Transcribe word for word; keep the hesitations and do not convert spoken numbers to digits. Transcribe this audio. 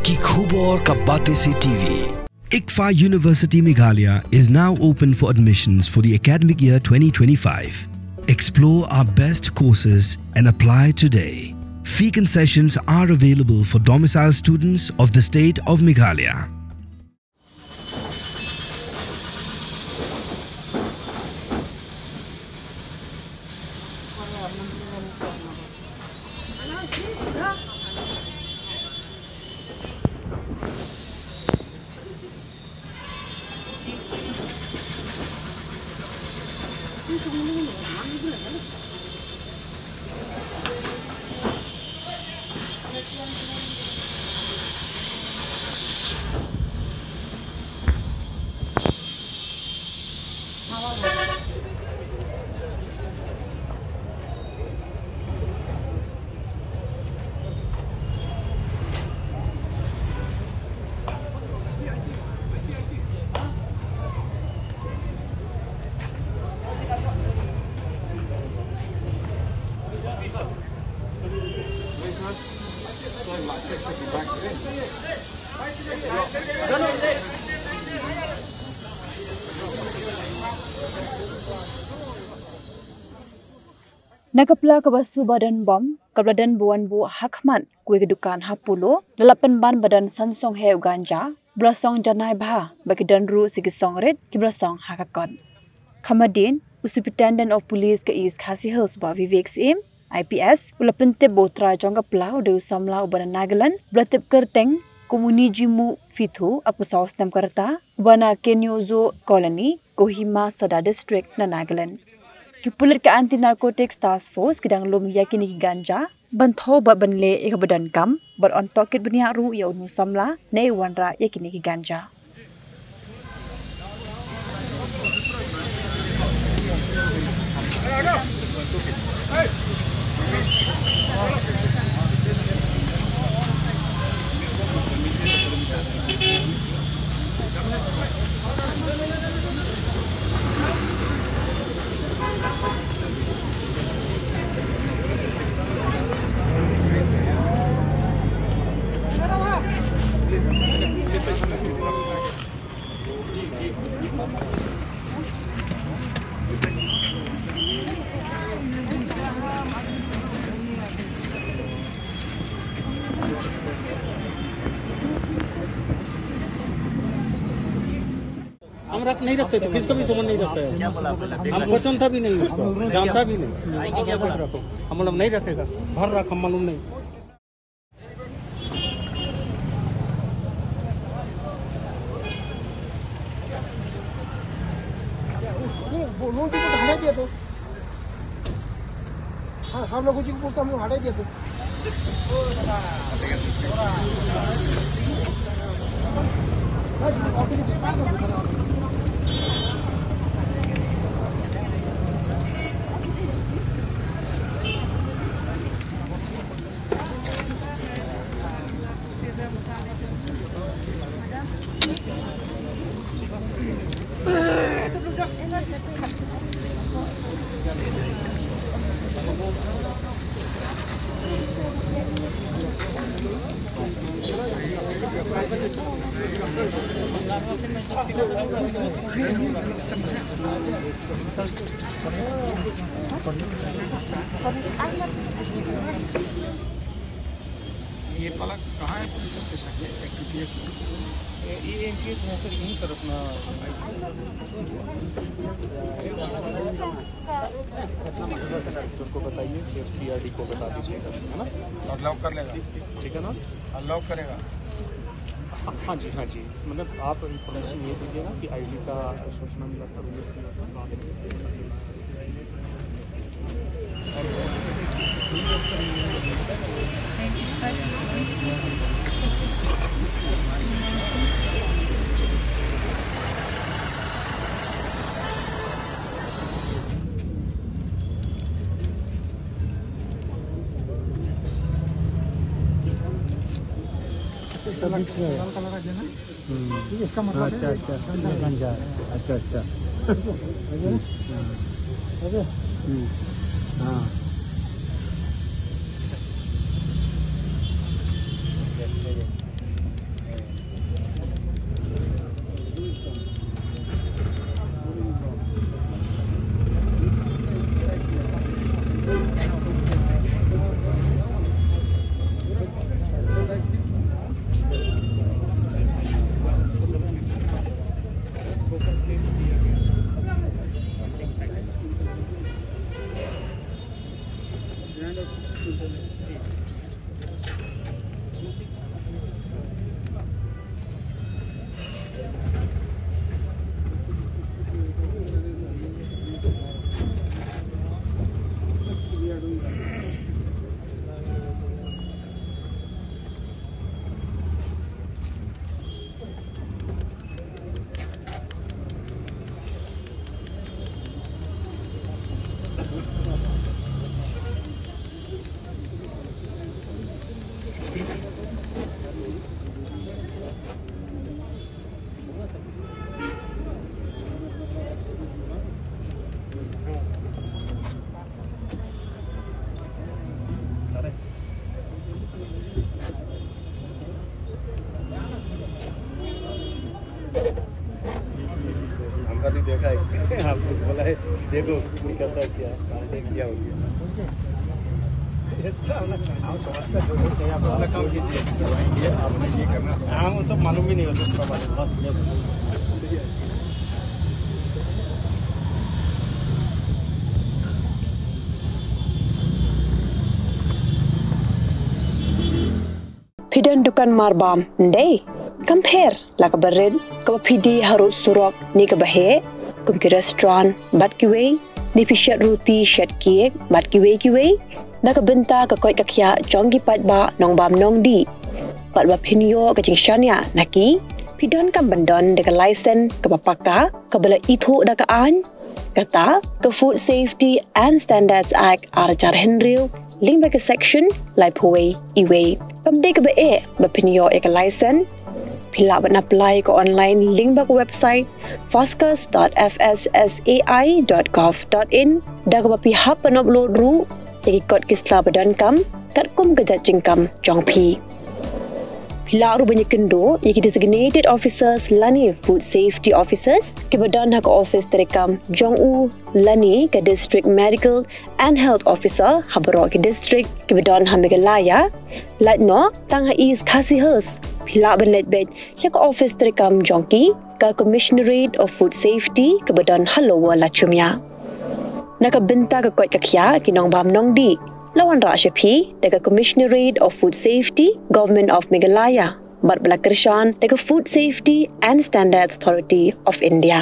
Ki khubor ka Batesi T V. ICFAI University Meghalaya is now open for admissions for the academic year twenty twenty-five. Explore our best courses and apply today. Fee concessions are available for domicile students of the state of Meghalaya. Na ka pla kaba shu ba don bom, kaba la don ba wan buh ha khmat kawei ka dukan ha Polo, la lap pynban ba don san song heh u ganja ba la song janai bha, bad ki don ruh sa ki song rit kiba la song ha ka kot. Ka hadien, u Superintendent of Police ka East Khasi Hills, Bah Vivek Syiem, I P S, u la pyntip ba u trai jong ka pla u dei u samla uba na Nagaland, ba la tip kyrteng kum u Nijimu Phithu, arphew saw snem ka rta, uba na Kenyozo Colony, Kohima Sadar District, na Nagaland. Ki pulit ka Anti Narcotics Task Force ki dang lum ïa kine ki ganja ban thew bad ban leh ïa kaba donkam, bad yn tohkit bniah ruh ïa uno u samla ne wanrah ïa kine ki ganja. हम रख नहीं रखते थे, किसको भी सामान नहीं रखते हैं। हम पसंद था भी नहीं उसको, जानता भी नहीं। हम बोला नहीं रखेगा, भर रख, हम मालूम नहीं। नहीं, वो लोग भी तो हटा दिया तो। हाँ, सब लोग उसी को पूछता, हम लोग हटा दिया तो। ये वाला कहाँ है? पुलिस स्टेशन है, एनटीपीएस। ये एनटीपीएस में से यहीं पर अपना। सेक्टर को बताइए, फिर सीआरडी को बता दीजिएगा, है ना? और लॉक कर लेगा। ठीक है ना? और लॉक करेगा। हाँ जी, हाँ जी, मतलब आप इन्फॉर्मेशन ये दीजिएगा कि आईडी का सूचना मिला था। सब बीच में है। हम्म। इसका मतलब है अच्छा, अच्छा, गांजा। अच्छा, अच्छा। हम्म। हाँ। देखो निकलता है क्या, देखिए। हम सब मालूम भी नहीं होता। Phi don dukan marbam ndei? Kam pher la kaba rit, kaba phi die harud surok ne kaba heh, kum ki restaurant bad kiwei, ne phi shet ruti shet cake bad kiwei kiwei, na ka bynta ka koit ka khiah jong ki paidbah nongbam nongdih. Bad ba phin ïoh ka jingshaniah na ki, phi donkam ban don da ka license kaba paka, kaba la ithuh da ka aiñ, kata ka Food Safety and Standards Act ar hajar hynriew, lyngba ka section laiphew wei iwei. Kam dei kaba eh ba phin ïoh ïa ka license. Phi lah ban apply ka online lyngba ka website foscas.fssai.gov.in, da kaba phi hap ban upload ruh ïa ki kot ki sla ba donkam katkum ka jait jingkam jong phi. Phi lah ruh ban ïakynduh ïa ki designated officers lane food safety officers kiba don ha ka office treikam jong u lane ka District Medical and Health Officer ha baroh ki district kiba don ha Meghalaya. Lait noh tang ha East Khasi Hills, phi lah ban leit beit sha ka office treikam jong ki, ka Commissionerate of Food Safety kaba don ha Lower Lachumia. Na ka bynta ka koit ka khiah ki nongbam nongdih, la wanrah sha phi da ka Commissionerate of Food Safety, Government of Meghalaya, bad ba la kyrshan da ka Food Safety and Standards Authority of India.